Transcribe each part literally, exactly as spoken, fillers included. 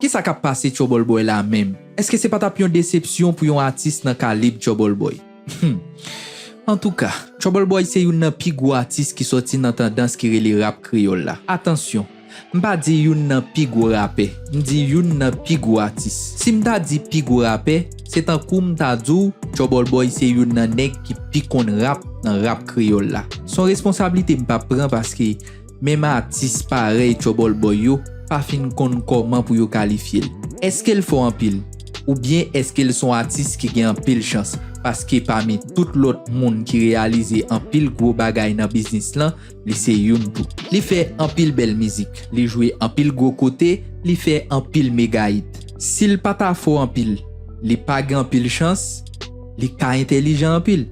Sa k ap pase Trouble Boy la menm? Èske se pa t ap yon desepsyon pou yon atis nan kalib Trouble Boy? Hmm. Antouka, Trouble Boy se youn nan pi gwo atis ki sòti nan tandans ki rele rap kreyòl la. Atansyon, m pa di youn nan pi gwo rapè, m di youn nan pi gwo atis. Si m ta di pi gwo rapè, se tankou m ta di w Trouble Boy se youn nan nèg ki pi konn rap nan rap kreyòl la. Se yon responsablite m p ap pran paske menm atis parèy Trouble Boy yo pa fin konn kòman pou yo kalifye l. Èske l fò anpil? Oubyen èske l se yon atis ki gen anpil chans? Paske pami tout lòt moun ki reyalize anpil gwo bagay nan biznis lan, li se youn tou. Li fè anpil bèl mizik, li jwe anpil gwo kote, li fè anpil mega hit. Si l pa ta fò anpil, li pa gen anpil chans, li ka entèlijan anpil.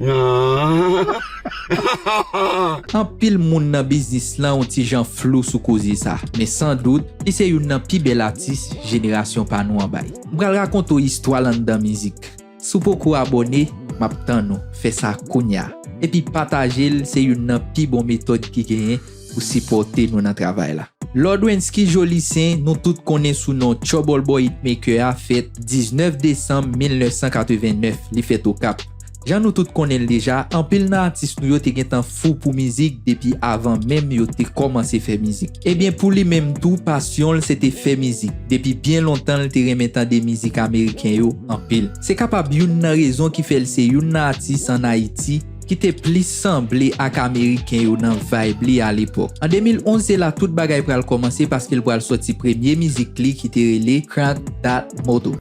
Anpil moun nan biznis lan yon ti jan flou sou koze sa, men san dout, li se youn nan pi bèl atis jenerasyon pa nou an bay. M pral rakonte w istwa l anndan mizik. Si w poko abòne, m ap tann ou. Fè sa kounya. Epi pataje l, se youn nan pi bon metòd ki genyen pou sipòte nou nan travay la. Lord Wensky Jolicen, nou tout konnen sou non Trouble Boy Hitmaker a, fèt diznèf desanm mil nèf san katreven nèf, li fèt Okap. Jan nou tout konnen l deja, anpil nan atis nou yo te gentan fou pou mizik depi avan menm yo te kòmanse fè mizik. Ebyen, pou li menm tou, pasyon l se te fè mizik. Depi byen lontan, l te renmen tande mizik ameriken yo anpil. Se kapab youn nan rezon ki fè l se youn nan atis ann Ayiti ki te plis sanble ak ameriken yo nan vibe li alepòk. An de mil onz, se la tout bagay pral kòmanse paske l pral sòti premye mizik li ki te rele Crank That Motor.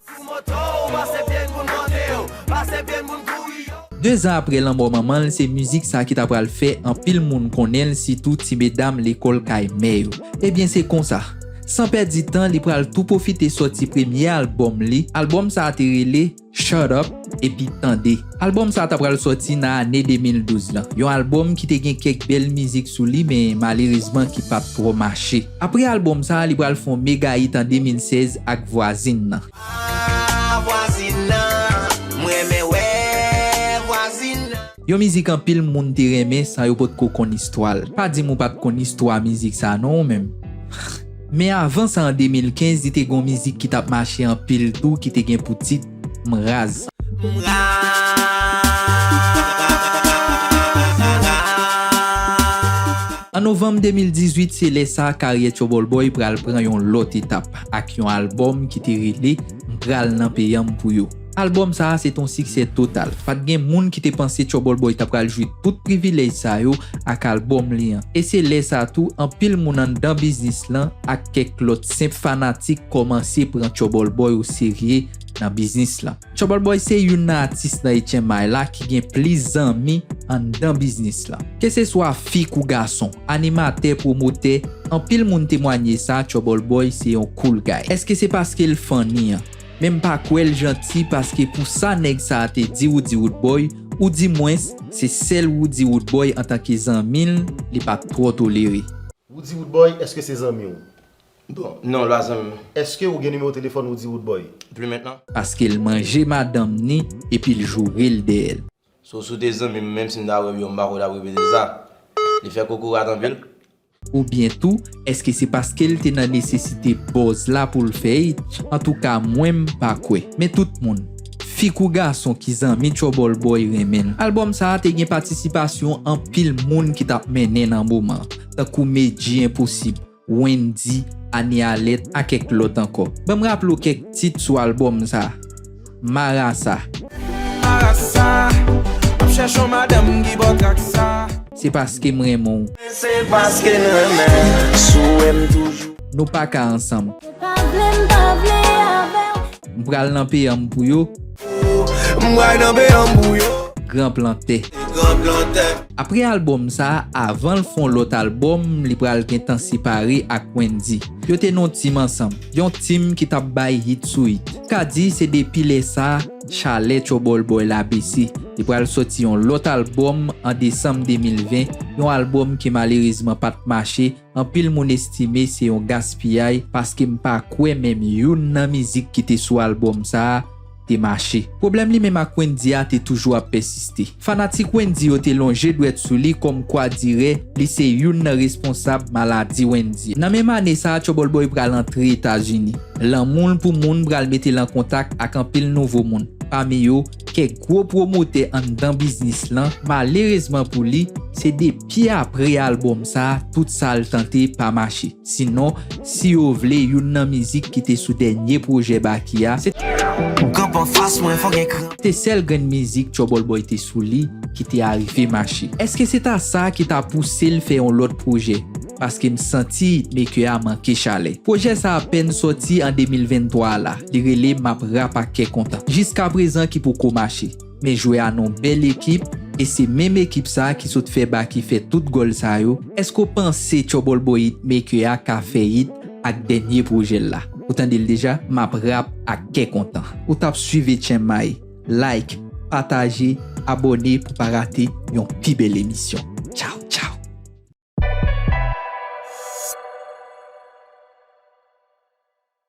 De zan apre lanmò manman l, se mizik sa ki ta pral fè anpil moun konnen l, sitou ti medam lekòl kay mè yo. Ebyen, se konsa. San pèdi tan, li pral tou pwofite sòti premye albòm li. Albòm sa a te rele Shut Up epi Tande. Albòm sa a ta pral sòti nan ane de mil douz lan. Yon albòm ki te gen kèk bèl mizik sou li, men malerezman ki pa t twò mache. Apre albòm sa a, li pral fè yon mega hit an de mil sèz ak Vwazin nan. Ah, vwazin nan, m renmen wè vwazin nan. Yon mizik anpil moun te renmen san yo potko konn istwa l. Pa di m ou pa t konn istwa mizik sa non ou menm. Men avan sa, an de mil kenz, li te gen yon mizik ki t ap mache anpil tou, ki te gen pou tit M Raz. M raz. An novanm de mil dizuit, se lè sa karyè Trouble Boy pral pran yon lòt etap ak yon albòm ki te rele M Pral Nan Peyanm Pou Yo. Albòm sa a se t on siksè total. Pa t gen moun ki te panse Trouble Boy ta pral jwi tout privilèj sa yo ak albòm li an. E se lè sa tou, anpil moun anndan biznis lan ak kèk lòt senp fanatik kòmanse pran Trouble Boy oserye nan biznis lan. Trouble Boy se youn nan atis nan H M I la ki gen plis zanmi anndan biznis lan. Keseswa fi kou gason, animatè, pwomotè, anpil moun temwanye sa, Trouble Boy se yon cool guy. Èske se paske l funny an? Men m pa kwè l janti, paske pou sa nèg sa a te di Roody Roodboy, oudimwens, se sèl Roody Roodboy antanke zanmi l, li pa t twò tolere. Roody Roodboy, èske se zanmi w? Bon, non, l pa zanmi m. Èske ou gen nimewo telefòn Roody Roodboy? Plus maintenant. Paske l manje madanm ni, epi l joure l dèyè l. So, si w te zanmi m, menm si m ta wè l yo, m pa kwè w t ap repete sa. Li fè kokorat anpil. Oubyen tou, èske se paske l te nan nesesite buzz la pou l fè it? Antouka, mwen, m pa kwè. Men tout moun, fi kou gason ki zanmi Trouble Boy renmen l. Albòm sa a te gen patisipasyon anpil moun ki t ap mennen nan moman, tankou Medjy Enposib, Wendy, Anie Alerte, ak kèk lòt ankò. Ban m raple w kèk tit sou albòm sa a. Marasa. Marasa, m ap chèche yon madanm ki bò trak sa. Se paske m renmen w. Se paske n renmen, si w wè m toujou. Nou pa ka ansanm. Pa vle, m pa vle avè w. M pral nan peyanm pou yo. M pral nan peyanm pou yo. Gran plantè. Gran plantè. Apre albòm sa a, avan l fè yon lòt albòm, li pral gentan separe ak Wendy. Yo te nan yon team ansanm. Yon team ki t ap bay hit sou hit. Ou ka di se depi lè sa a, chalè Trouble Boy la bese. Li pral sòti yon lòt albòm an desanm de mil ven, yon albòm ki malerezman pa t mache. Anpil moun estime se yon gaspiyay paske m pa kwè menm youn nan mizik ki te sou albòm sa a te mache. Pwoblèm li menm ak Wendyy a te toujou ap pèsiste. Fanatik Wendyy yo te lonje dwèt sou li kòmkwa dirè li se youn nan responsab maladi Wendyy. Nan menm ane sa a, Trouble Boy pral antre Etazini. Lanmou l pou moun pral mete l an kontak ak anpil nouvo moun. Pami yo, kèk gwo pwomotè anndan biznis lan. Malerezman pou li, se depi apre albòm sa a, tout sa l tante pa mache. Sinon, si yo vle, youn nan mizik ki te sou dènye pwojè Baky a, se Ou kanpe anfas mwen, fò gen kran. Te sèl grenn mizik Trouble Boy te sou li ki te arive mache. Èske se ta sa ki ta pouse l fè yon lòt pwojè? Paske m santi hitmaker a manke chalè. Pwojè sa a pèn sòti an de mil venntwa la. Li rele M ap rap ak kè kontan. Jiskaprezan ki poko mache. Men jwè a nan yon bèl ekip, e se menm ekip sa a ki sot fè Baky fè tout gòl sa yo. Èske w panse Trouble Boy hitmaker a ka fè hit ak dènye pwojè l la? Ou tande l deja, M ap rap ak kè kontan. Ou t ap swiv Etchenmay. Like, pataje, abòne pou pa rate yon pi bèl emisyon.